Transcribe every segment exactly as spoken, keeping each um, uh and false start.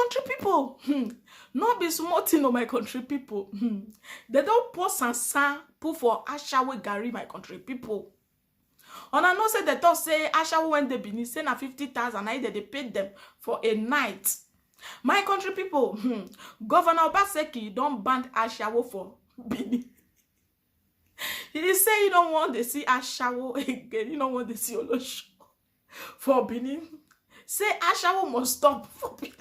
Country people, hmm, no be small thing o, my country people. Hmm. They don pour sansan put for ashawo garri, my country people. Una know say they talk say ashawo when they Benin say na fifty thousand na im they dey pay them for a night. My country people, hmm, Governor Obaseki don ban ashawo for Benin. He say he don't want to see ashawo again. He don't want to see olosho for Benin. Say ashawo must stop for Benin.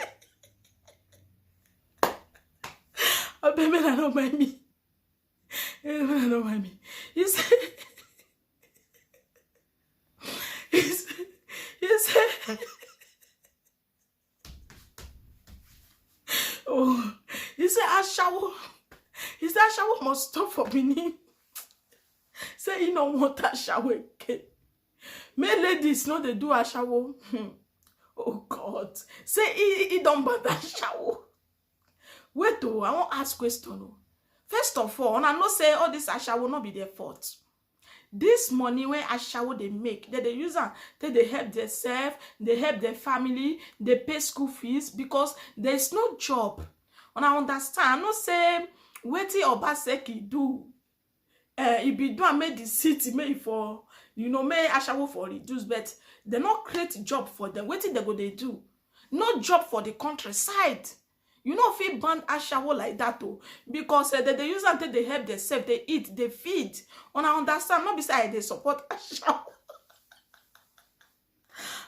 Abeg, make una no mind me. Eh, make una no mind me. He say, he say, he say, oh, he say ashawo. He say ashawo must stop for Benin. Say he no want ashawo again. Make ladies no dey do ashawo. Hmm. Oh God. Say he, he don ban ashawo. Wait o, I wan ask question o. First of all, una know say all this ashawo no be their fault. This money wey ashawo dey make, they dey use am take dey help themselves, dey help their family, dey pay school fees because there is no job. Una understand? I know say wetin Obaseki do, eh, e be do am make the city, make e for, you know, make ashawo for reduce, but they no create job for them. Wetin they go dey do? No job for the countryside. You no fit ban ashawo like that o, because, eh, they dey use am take dey help themselves, dey eat, dey feed. Una understand? No be say I dey support ashawo.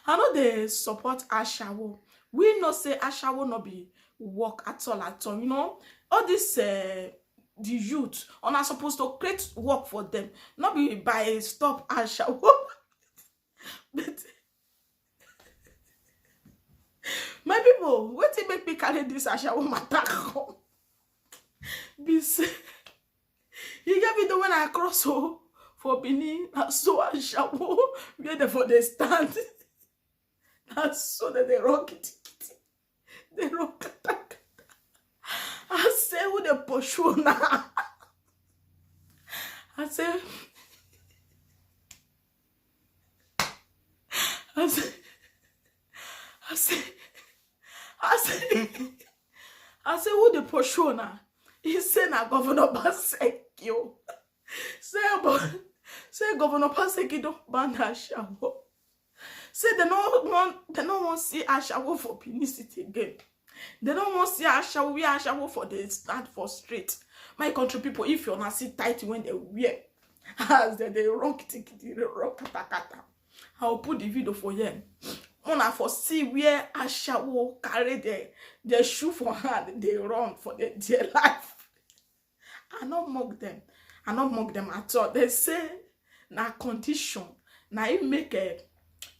I no dey support ashawo. We know say ashawo no be work at all, at all. You know, all this, eh, the youth, una suppose to create work for them, no be by stop ashawo. But my people, wetin make me carry this ashawo matter come be say, you get video when I cross o for Benin, na so ashawo where they for dey stand. Na so they dey run kitikiti. They run katakata. I say, who dey pursue now? I say, I say, I say, I say, I say, who dey pursue now? He say na Governor Obaseki o. Say, but say Governor Obaseki don ban ashawo. Say they no want, they no want see ashawo for Benin City again. They no want see ashawo, where ashawo for dey stand for street. My country people, if you na see tight when they wear, as they dey run kitikiti, dey run katakata, I will put the video for here. Una for see where ashawo carry the, the shoe for hand, they run for their dear life. I no mock them. I no mock them at all. They say na condition, na im make a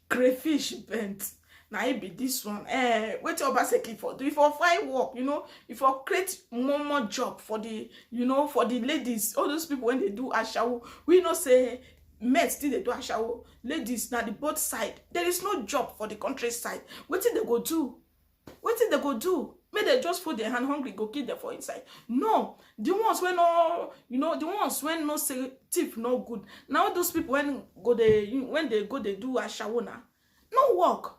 crayfish bent. Na im be this one. Eh, wetin Obaseki for do? If I find work, you know, if I create more, more job for the, you know, for the ladies, all those people when they do ashawo, we know say men still dey do ashawo. Ladies, na the both side. There is no job for the countryside. Wetin they go do? Wetin they go do? Make they just put their hand, hungry go kill them for inside. No, the ones wey no, you know, the ones wey no say thief no good. Now those people when go dey, when they go dey do ashawo na, no work,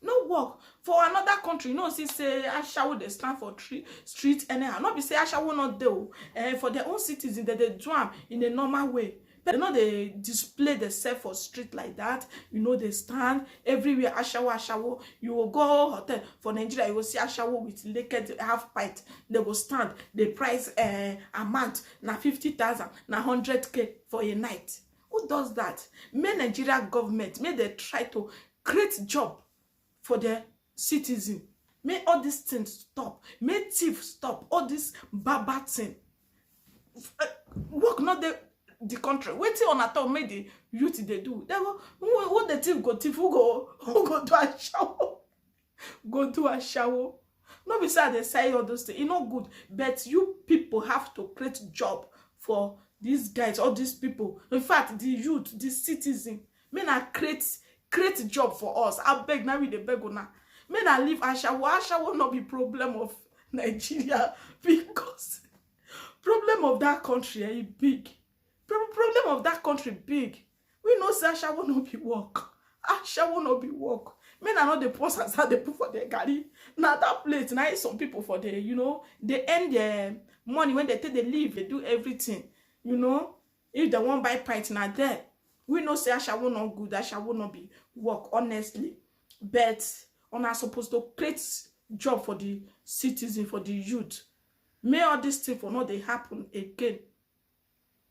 no work. For another country, you know, see say ashawo dey stand for tree, street anyhow. No be say ashawo no dey o. Eh, for their own citizens, they dey do am in a normal way. But they no dey display themselves for street like that. You know, they stand everywhere, ashawo, ashawo. You will go hotel for Nigeria, you will see ashawo with naked half pint. They go stand. The price, eh, amount na fifty thousand, na hundred K for a night. Who does that? Make Nigeria government, make they try to create job for their citizen. Make all these things stop. Make thief stop. All this bad, bad thing. Eh, work not the, the country. Wetin una talk make the youth dey do? They go, who, who the thief go thief? Who go, who go do ashawo? Go do ashawo. No be say I dey say all those things. E no good. But you people have to create job for these guys, all these people. In fact, the youth, the citizen, make na create, create job for us. Abeg, na we dey beg una. Make na leave ashawo. Ashawo no be problem of Nigeria because problem of that country, eh, e big. Pro-, problem of that country big. We know say ashawo no be work. Ashawo no be work. Men are not the post as how they put for their garri. Now that plate, now some people for the, you know, they earn their money when they take the leave, they do everything, you know. If they won't buy pint, now there. We know say ashawo not good, ashawo not be work, honestly. But on are supposed to create job for the citizen, for the youth. May all this thing for not they happen again.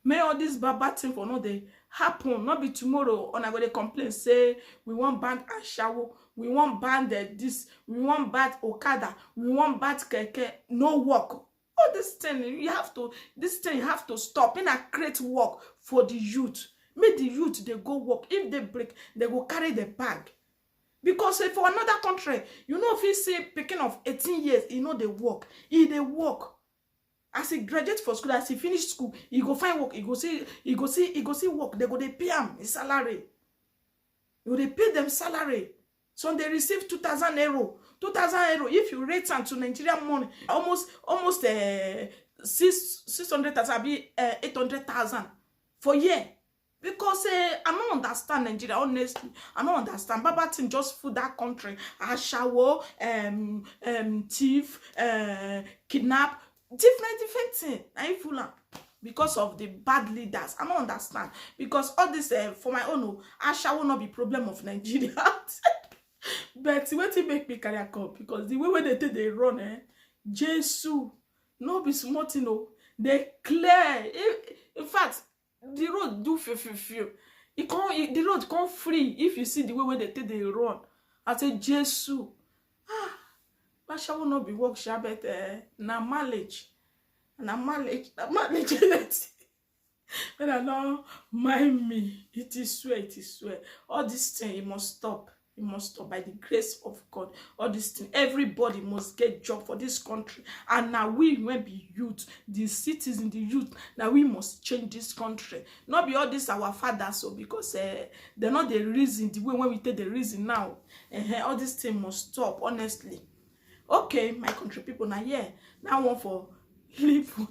May all this bad bad thing for not they happen. Not be tomorrow on I go they complain say we want ban ashawo, we want ban the this, we want ban okada, we want ban keke. No work. All this thing you have to, this thing you have to stop. And I create work for the youth. Make the youth they go work. If they break, they go carry the bag. Because if for another country, you know, if you see picking of eighteen years, you know they work. He they work. As he graduate for school, as he finish school, he go find work. He go see, he go see, he go see work. They go they pay him his salary. You they pay them salary. So they receive two thousand euro. Two thousand euro. If you rate them to Nigerian money, almost almost uh, six six hundred thousand, be uh, eight hundred thousand for year. Because uh, I don't understand Nigeria, honestly. I don't understand. Baba thing just food that country. Ashawo, um, um, thief, uh, kidnap, different, different thing. I fool am because of the bad leaders. I don't understand. Because all this, uh, for my own, oh, ashawo not be problem of Nigeria. But what it make me carry a cup? Because the way when they take they run, eh, Jesus, no be small thing, oh. They clear. In, in fact, the road do few few few. E come, e, the road come free if you see the way when they take they run. I say Jesus, ah, ashawo not be work sha, but uh, na mileage, na mileage, na mileage. When I don't mind me, it is swear, it is swear. All this thing, it must stop. It must stop by the grace of God. All this thing, everybody must get job for this country. And now we when be youth, the citizen, the youth, now we must change this country. Not be all this our fathers, so because uh, they're not the reason, the way when we take the reason now. Uh, all this thing must stop, honestly. Okay, my country people, now yeah, now one for live.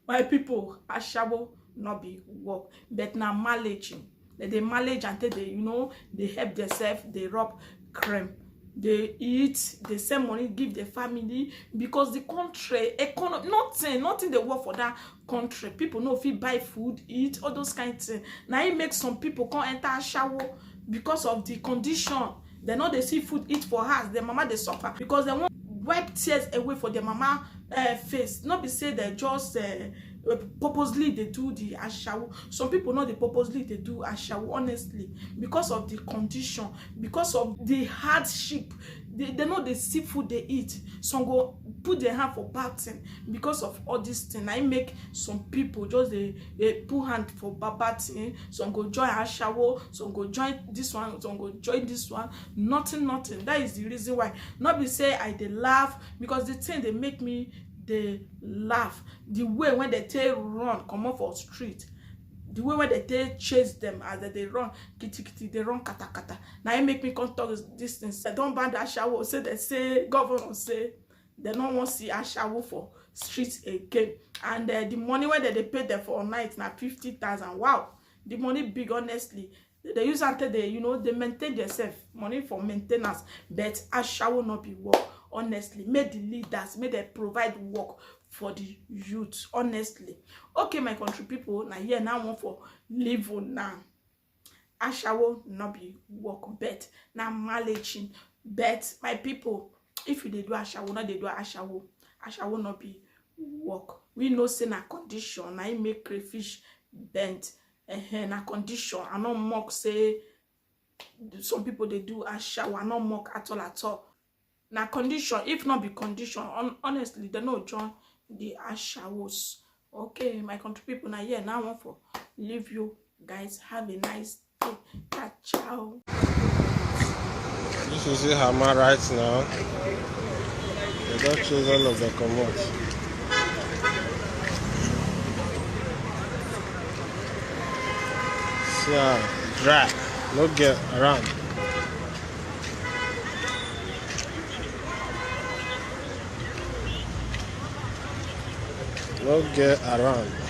My people, ashawo not be work, but now managing. They, they manage and take they, you know, they help themselves, they rob crime, they eat, they send money, give the family, because the country economy, nothing, nothing they work for that country. People no fit buy food, eat, all those kind of things. Now it makes some people come enter ashawo because of the condition. They know they see food eat for house. Their mama they suffer because they want wipe tears away for their mama uh, face. Not be say they just uh, purposely they do the ashawo. Some people know they purposely they do ashawo, honestly, because of the condition, because of the hardship. They, they know the seafood they eat. Some go put their hand for bad thing because of all this thing. I make some people just they, they put hand for bad bad thing. Some go join ashawo, some go join this one, some go join this one. Nothing, nothing. That is the reason why. Not be say I they laugh because the thing they make me they laugh. The way when they take run come off for street, the way when they take chase them as they run, kitty kitty, they run kata kata. Now it make me come talk this thing. Say don't ban that shower. Say they say governor say they no want see ashawo for street again. And uh, the money when they, they pay them for night now fifty thousand. Wow, the money big, honestly. They use until they, you know, they maintain themselves, money for maintenance. But ashawo not be work, honestly. May the leaders, may they provide work for the youth, honestly. Okay, my country people, now here now one for live on now. Ashawo not be work, but now managing. But my people, if you they do ashawo, not they do ashawo, ashawo not be work. We know say na condition, na im make crayfish bent. Ehen, na condition. I no mock say some people they do ashawo. I no mock at all at all. Na condition. If not be condition, hon- honestly, they no join the ashawos. Okay, my country people, now here now I want for leave you guys. Have a nice day. Ciao, ciao. This is it, Hama right now. They don't choose all of the commodities. See, ah, dry. No get around. No get around.